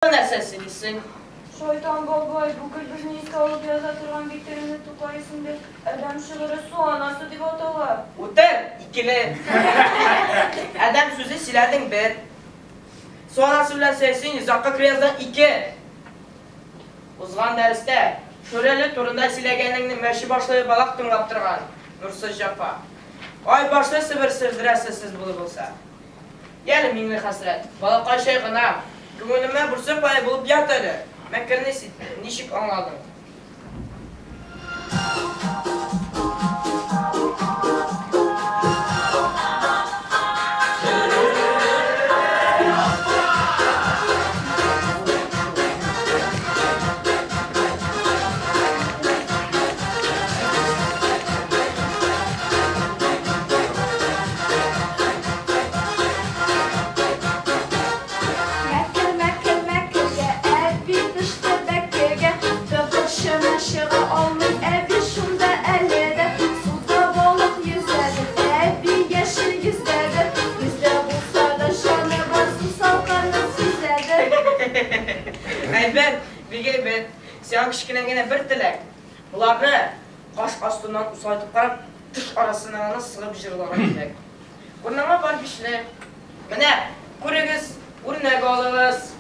Нәрсә сөйлисең? Шайтан бабай, бүген безне искә алып яза торган Викторина Тукай исемле адәм шигыре Су анасы дип атала. Утыр, икеле. Адәм сүзе сөйләдең бер. Су анасы белән сөйләшсең, йозакка керә яздың ике. Узган дәрестә Шүрәле турында сөйләгәнеңне мәче башлы балак тыңлап торган, нурсыз җәфа. Ай башлы себер сөрдерәсе сез булып булса. Яле, Миңлехәсрәт, балакай чәй гына, күңелемә бурсык пае булып ят әле. Мәкерне син ничек аңладың? Мәкер, мәкер, мәкергә, әби төште бәкегә. Тыпырчына чыга алмый әби шунда әле дә. Суда балык йөзәдер, әби яшел йөздәдер. Йөздә булса да җаны бар, су салкынын сизәдер. Әйбәт, бик әйбәт. Сиңа кечкенә генә бер теләк. Боларны каш астыннан усал итеп карап, теш арасына гына сыгып җырларга кирәк. Урыныңа бар бишле. Менә, күрегез, үрнәк алыгыз.